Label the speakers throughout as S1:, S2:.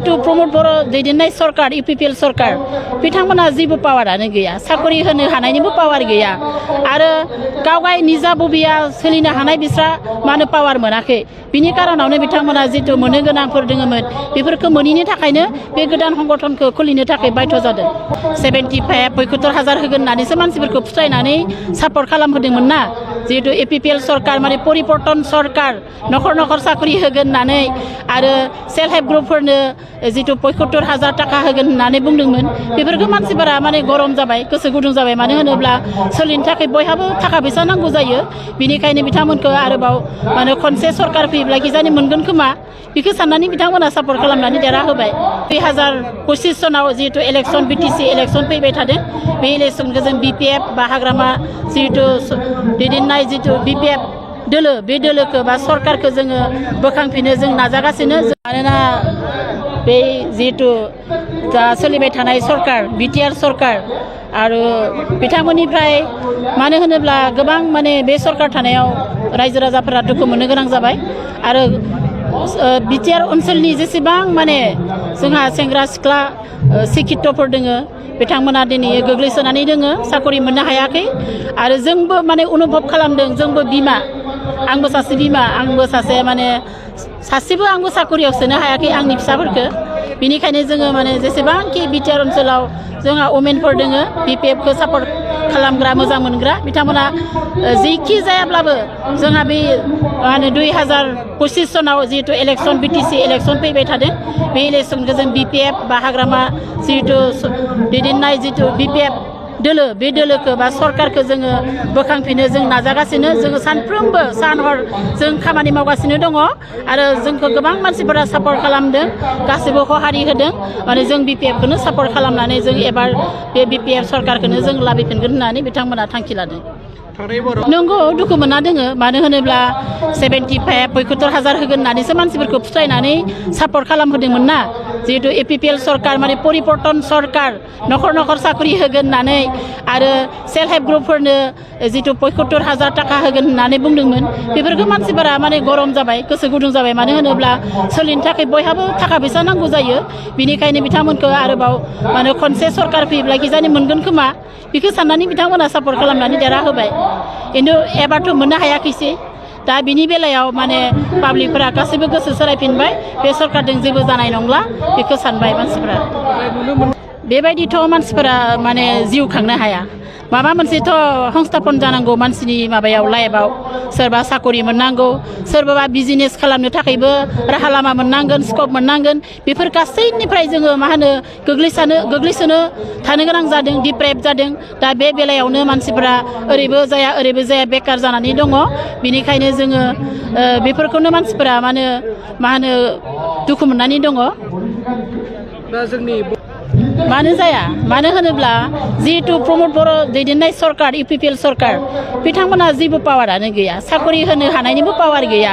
S1: जितु प्रमोद बर' दैदेननाय सरकार इउपिपिएल सरकार बिथांमोना जेबो पावारानो गैया साकरि होनो हानायनिबो पावार गैया आरो गावगाय निजा बबिया सोलिनो हानाय बिस्रा मानो पावार मोनाखै बिनि कारनावनो बिथांमोना जितु मोननो गोनांफोर दङमोन बेफोरखौ मोनैनि थाखायनो बे गोदान संगठनखौ खुलिनो थाखाय बाध्य जादों 75-75,000 होगोन होननानैसो मानसिफोरखौ फुस्लायनानै सापर्ट खालामहोदोंमोन ना जिहेतु एपिपिएल सरकार माने परिबर्तन सरकार नखर नखर साकरि होगोन होननानै आरो सेल्फ हेल्प ग्रुपफोरनो जितु 75,000 थाखा होगोन होननानै बुंदोंमोन बेफोरखौ मानसिफोरा माने गरम जाबाय गोसो गुदुं जाबाय मानो होनोब्ला सोलिनो थाखाय बयहाबो थाखा फैसा नांगौ जायो बिनिखायनो बिथांमोनखौ आरोबाव माने खनसे सरकार फैब्ला किजानि मोनगोन खोमा बेखौ साननानै बिथांमोना सापर्ट खालामनानै देरहा होबाय 2025 सनाव जिहेतु इलेक्सन बिटिसि इलेक्सन फैबाय थादों बे इलेक्सनखौ जों बिपिएफ बा हाग्रामा जिहेतु दैदेननाय जितु बिपिएफ दोलो बे दोलोखौ बा सरकारखौ जोङो बोखांफिनो जों नाजागासिनो मानोना बे जिहेतु दा सोलिबाय थानाय सरकार बिटिआर सरकार आरो बिथांमोननिफ्राय मानो होनोब्ला गोबां माने बे सरकार थानायाव रायजो राजाफोरा दुखु मोननो गोनां जाबाय आरो बिटिआर ओनसोलनि जेसेबां माने जोंहा सेंग्रा सिख्ला सिकितफोर दोङो बिथांमोना दिनै गोग्लैसोनानै दोङो साकरि मोननो हायाखै आरो जोंबो माने अनुभब खालामदों जोंबो बिमा आंबो सासे बिमा आंबो सासे माने सासेबो आंबो साकरियाव सोनो हायाखै आंनि फिसाफोरखौ बिनिखायनो जोङो माने जेसेबांखि बिटिआर ओनसोलाव जोंहा वमेनफोर दोङो बिपिएफखौ सापर्ट खालामग्रा मोजां मोनग्रा बिथांमोना जेखि जायाब्लाबो जोंहा बे माने 2025 सनाव जिहेतु इलेक्सन बिटिसि इलेक्सन फैबाय थादों बे इलेक्सनखौ जों बिपिएफ बा हाग्रामा जिहेतु दैदेननाय जितु बिपिएफ दोलो बे दोलोखौ बा सरकारखौ जोङो बोखांफिनो जों नाजागासिनो जोङो सानफ्रोमबो सान हर जों खामानि मावगासिनो दङ आरो जोंखौ गोबां मानसिफोरा सापर्ट खालामदों गासिबो सहारि होदों माने जों बिपिएफखौनो सापर्ट खालामनानै जों एबार बे बिपिएफ सरकारखौनो जों लाबोफिनगोन होननानै बिथांमोना थांखि लादों नंगौ दुखु मोनना दोङो मानो होनोब्ला 75-75,000 होगोन होननानैसो मानसिफोरखौ फुस्लायनानै सापर्ट खालामहोदोंमोन ना जिहेतु एपिपिएल सरकार माने परिबर्तन सरकार नखर नखर साकरि होगोन होननानै आरो सेल्फ हेल्प ग्रुपफोरनो जितु 75,000 थाखा होगोन होननानै बुंदोंमोन बेफोरखौ मानसिफोरा माने गरम जाबाय गोसो गुदुं जाबाय मानो होनोब्ला सोलिनो थाखाय बयहाबो थाखा फैसा नांगौ जायो बिनिखायनो बिथांमोनखौ आरोबाव माने खनसे सरकार फैब्ला किजानि मोनगोन खोमा बेखौ साननानै बिथांमोना सापर्ट खालामनानै देरहा होबाय खिन्थु एबारथ' मोननो हायाखैसै दा बिनि बेलायाव माने पाब्लिकफोरा गासैबो गोसो सोलायफिनबाय बे सरकारजों जेबो जानाय नंला बेखौ सानबाय मानसिफोरा बेबायदिथ' मानसिफोरा माने जिउ खांनो हाया माबा मोनसेथ' संस्थापन जानांगौ मानसिनि माबायाव लाइफआव सोरबा साकरि मोननांगौ सोरबा बिजनेस खालामनो थाखायबो राहा लामा मोननांगोन स्कप मोननांगोन बेफोर गासैनिफ्राय जोङो मा होनो गोग्लैसोनो थानो गोनां जादों डिप्राइभ जादों दा बे बेलायावनो मानसिफोरा ओरैबो जाया बेकार जानानै दङ बिनिखायनो जोङो बेफोरखौनो मानसिफोरा मा होनो दुखु मोननानै दङ
S2: दा जोंनि
S1: मानो जाया मानो होनोब्ला जिहेतु प्रमोद बर' दैदेननाय सरकार इउपिपिएल सरकार बिथांमोना जेबो पावारानो गैया साकरि होनो हानायनिबो पावार गैया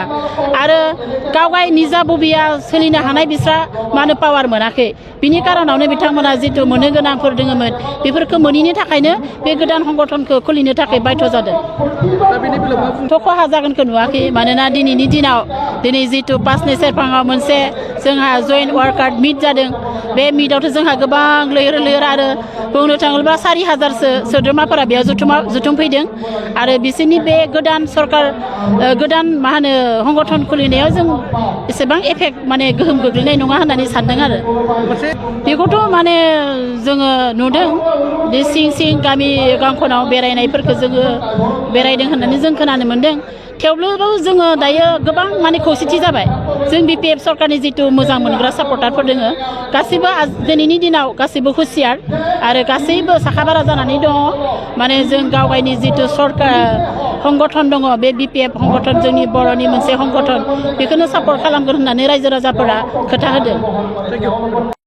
S1: आरो गावगाय निजा बबिया सोलिनो हानाय बिस्रा मानो पावार मोनाखै बिनि कारनावनो बिथांमोना जितु मोननो गोनांफोर दङमोन बेफोरखौ मोनैनि थाखायनो बे गोदान संगठनखौ खुलिनो थाखाय बाध्य जादों थ' खहा जागोनखौ नुवाखै मानोना दिनैनि दिनाव दिनै जितु 5 सेरफाङाव मोनसे जोंहा जइन्ट वार्कार मिट जादों बे मिटआवथ' जोंहा गोबां लैहोर आरो बुंनो थाङोब्ला 4,000सो सोद्रोमाफोरा बेयाव जुथुमफैदों आरो बिसोरनि बे गोदान सरकार गोदान मा होनो संगठन खुलिनायाव जों एसेबां एफेक्ट माने गोहोम गोग्लैनाय नङा होननानै सानदों आरो बेखौथ' माने जोङो नुदों बे सिं गामि गांखनाव बेरायनायफोरखौ जोङो बेरायदों होननानै जों खोनानो मोन्दों थेवब्लाबो जोङो दायो गोबां माने खौसेथि जाबाय जों बिपिएफ सरकारनि जितु मोजां मोनग्रा सापर्टारफोर दोङो गासैबो दिनैनि दिनाव गासैबो हुसियार आरो गासैबो साखाबारा जानानै दङ माने जों गावगायनि जितु सरकार संगठन दङ बे बिपिएफ संगठन जोंनि बर'नि मोनसे संगठन बेखौनो सापर्ट खालामगोन होननानै रायजो राजाफोरा खोथा होदों